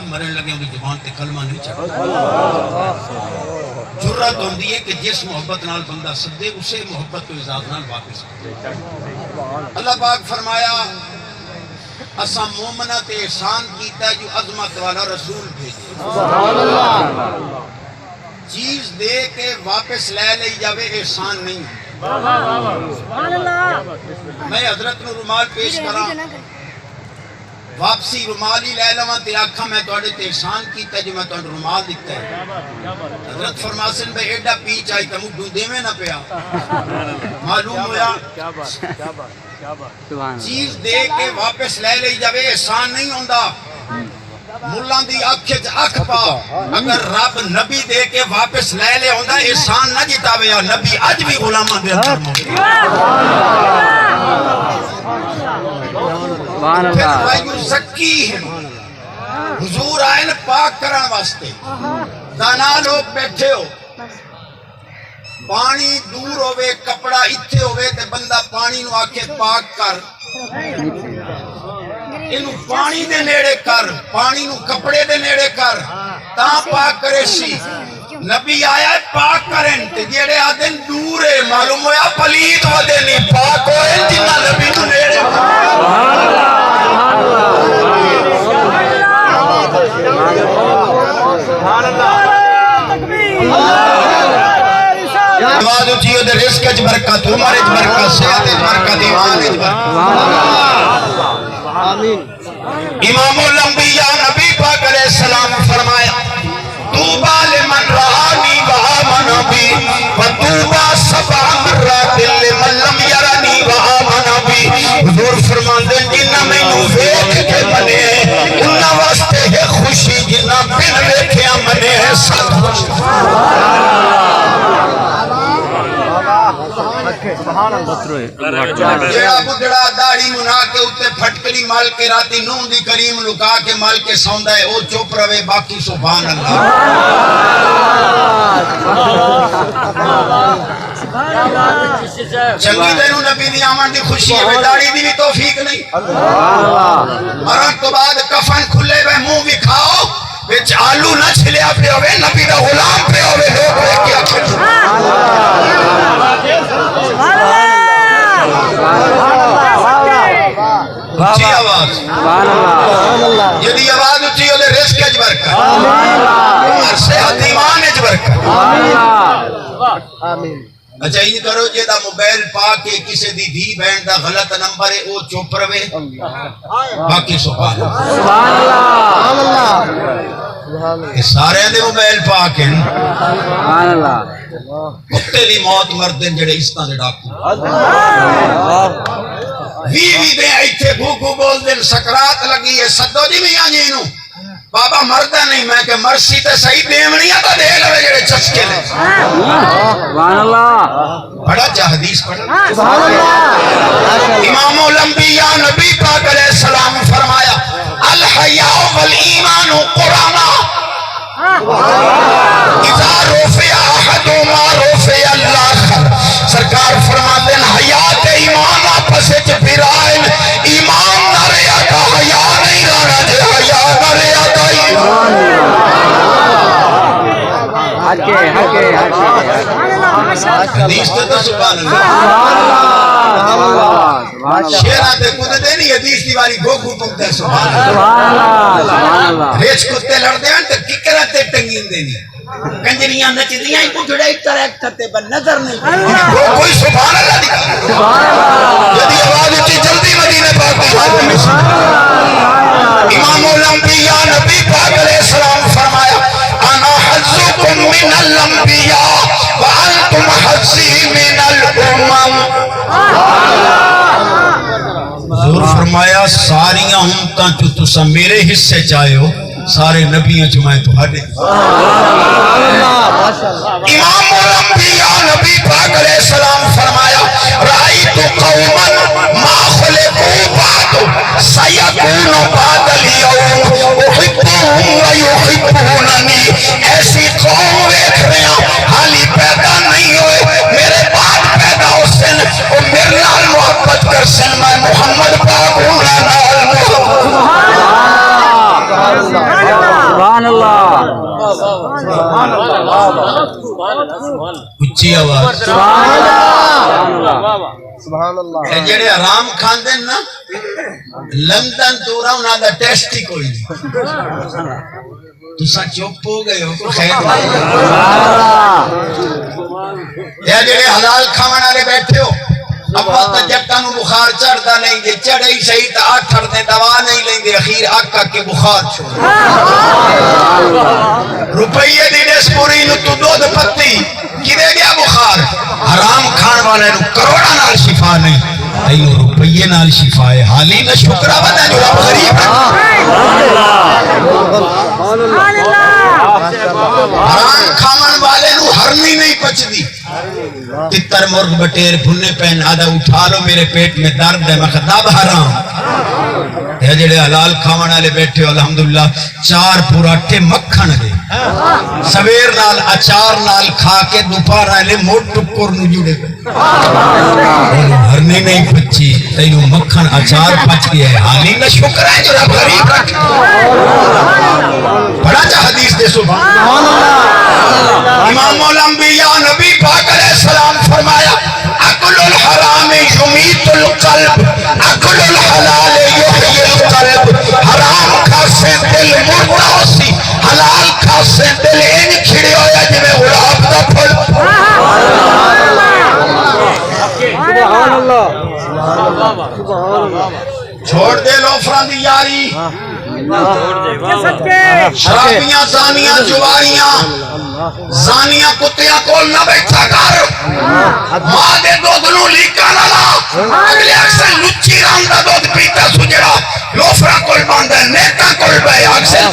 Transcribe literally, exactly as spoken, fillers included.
مرن لگے اوندی زبان تے کلمہ نہیں چڑھدا۔ جرات ہوندی ہے کہ جس محبت نال بندہ سدے، اسے محبت تو اعزاز نال واپس آوے۔ اللہ پاک فرمایا، اساں مومناں تے احسان کیتا جو عظمت والا رسول بھیجے۔ چیز دے کے واپس لے لئی جاوے، احسان نہیں۔ میں حضرت نو رومال پیش کراں، واپسی رومال ہی لے لواں تے آکھاں میں تہاڈے تے احسان کیتا جو میں تہاڈے رومال دتا ہے۔ حضرت فرماسن بھئی ایڈا پی چائی تاں مڈوں دیویں نہ پیا۔ معلوم ہویا سبحان اللہ۔ چیز دے کے واپس لے لئی جاوے، احسان نہیں ہوندا۔ ملاں دی اکھ اچ اکھ پا، اگر رب نبی دے کے واپس لے لے ہوندا، احسان نہ جتاوے۔ یا نبی اج بھی غلاماں دے اندر موجود ہے۔ سبحان پھر اللہ۔ ویزکی ہیں۔ حضور آئے نا پاک کرن واسطے۔ دانا لوگ بیٹھے ہو، پانی دور ہووے، کپڑا اتھے ہووے تے بندہ پانی نو آکھے پاک کر، اینو پانی دے نیڑے کر، پانی نو کپڑے دے نیڑے کر، تاں پاک کریسی۔ نبی آیا ہے پاک کرن تے جیڑھے آدھن دور ہے، معلوم ہویا پلیت ودے نہیں، پاک ہوئے جنہ نبی نو نیڑے۔ آواز اچی ہو تے رزق اچ برکت، عمر اچ برکت، صحت اچ برکت، ایمان اچ برکت۔ آمین۔ امام الانبیاء نبی پاک علیہ السلام فرمایا، طوبی لمن رآنی و آمن بی، و طوبی سبع مرات لمن لم یرنی و آمن بی۔ حضور فرماندے، جنہاں مینوں ویکھ کے منے، انہاں واسطے ہے خوشی، جنہاں بن ویکھیا منے ہے ست خوشی۔ جیڑھا ٻڈھڑا داڑھی منا کے اتے پھٹکڑی مل کے راتی نونہہ دی کریم لکا کے مل کے سوندا ہے، او چپ رہے، باقی سبحان اللہ۔ چنگی تینوں نبی دی آمن دی خوشی ہے، داڑھی دی بھی توفیق نہیں۔ مرن تو بعد کفن کھلے وے، منہ وکھاؤ۔ وچ آلو نہ چھلیا پیا ہووے، نبی دا غلام پیا ہووے، لوک ویکھ کے آکھن۔ اچھی آواز۔ جیڑھی آواز اچھی ہوندے، رزق اچ برکت، عمر، صحت، ایمان اچ برکت۔ آمین۔ اچھا، ایں کرو، جیڑھا موبائل پا کے کسے دی دھی بہن دا غلط نمبر ہے، او چپ رہے۔ باقی سبحان اللہ۔ سبحان اللہ۔ اے سارے دے موبائل پاک ہیں۔ سبحان اللہ۔ کتے دی موت مردے جیڑھے عزتاں دے ڈاکو۔ وی وی دے ایتھے گھو گھو بول دن، سکرات لگی ہے، سدو جی میاں جی نو۔ بابا مردا نہیں، میں کہ مرسی تے صحیح، دیوݨی آ تاں دے لوے جیڑھے چسکے نے۔ سبحان اللہ۔ بڑا چا حدیث پڑھ۔ سبحان اللہ۔ امام الانبیاء نبی پاک علیہ السلام فرمایا، الحیاء والایمان قرانا، اذا رفع احدہما رفع الاخر۔ سرکار فرماندے نے، حیا تے ایمان آپس وچ بھرا ہن، ایمان نہ رہیا تاں حیا نہیں رہنا، جے حیا نہ رہیا تاں ایمان۔ حق ہے، حق ہے، حق ہے۔ حدیث تے تو سبحان اللہ۔ سبحان اللہ، سبحان اللہ۔ شیراں تے کدے نہیں، حدیث دی واری گھو گھو پکدے، سبحان اللہ۔ سبحان اللہ، سبحان اللہ۔ رچھ کتے لڑدے ہن تے ککراں تے ٹنگیندے نہیں۔ کنجریاں نچدیاں ہن، ٻڈھڑے ٹریکٹر تے بن نظر نہیں۔ کوئی، کوئی سبحان اللہ دی۔ سبحان اللہ۔ جدی آواز اچی، جلدی مدینے پاک دی خاطر میں۔ امام الانبیاء نبی پاک علیہ السلام فرمایا، انا حظکم من الانبیاء وانتم حظی من الامم۔ حضور فرمایا، ساریاں امتاں چوں تساں میرے حصے چ آئے ہو، سارے نبیاں چوں میں تہاڈے۔ امام الانبیاء نبی پاک علیہ السلام فرمایا، رأیت قوما ما خلقوا بعد، سیکون بعد الیوم، احبهم و یحبوننی۔ ایسی قوم ویکھ رہیا، حالی پیدا نہیں ہوئے، میرے بعد پیدا ہوسن، او میرے نال محبت کرسن، میں محمد پاک انہاں نال محبت۔ اچھی آواز۔ سبحان اللہ۔ اے جڑے حرام کھاندے نا، لندن دورا انہاں دا ٹیسٹ ہی کوئی نہیں۔ تساں چپ ہو گئے ہو، کوئی خیر نہیں۔ اے جڑے حلال کھاون والے بیٹھے ہو، اول تاں جٹاں نوں بخار چڑھدا نہیں، جے چڑھے ہی صحیح تاں اٹھ اٹھ دے دوا نہیں لیندے، اخیر اک اک کے بخار چھوڑ۔ روپیے دی ڈس پوری نوں توں دودھ پتی، کدے گیا بخار؟ حرام کھان والے نوں کروڑاں نال شفا نہیں، تینوں روپیے نال شفا ہے۔ حالی نہ شکر ودا جو رب غریب ہے۔ حرام کھاون والے نوں ہرنی نہیں پچدی۔ تتر مرغ بٹیر بھنے پین، آدھا اٹھا لو، میرے پیٹ میں درد ہے، میں کہا دب حرام۔ اے جڑے حلال کھاون والے بیٹھے ہو، الحمدللہ، چار پراٹھے مکھن دے سویر نال اچار نال کھا کے دوپہر والے موٹ ٹکر نو جڑے پے۔ اونوں ہرنی نہیں پچی، تینوں مکھن اچار پچ گیا ہے، حالی نہ شکر ہے جو رب غریب رکھ۔ بڑا چا حدیث دے سبحان اللہ۔ امام الانبیاء نبی پاک علیہ السلام فرمایا، اکل الحرام یمیت القلب، اکل الحلال یحیی القلب۔ حرام کھاسے دل مردہ ہوسی، حلال کھاسے دل انج کھڑیا ہویا جویں گلاب دا پھل۔ سبحان اللہ۔ سبحان اللہ۔ چھوڑ دے لوفراں دی یاری۔ شرابیاں، زانیاں، جواریاں، زانیاں کتیاں کول نہ بیٹھا کر۔ ماں دے دودھ نوں لیکا نہ لا۔ اگلے آکھسن لچی رن دا دودھ پیتا سجڑا۔ لوفراں کول باندا ہے، نیکاں کول بہے۔ آکھسن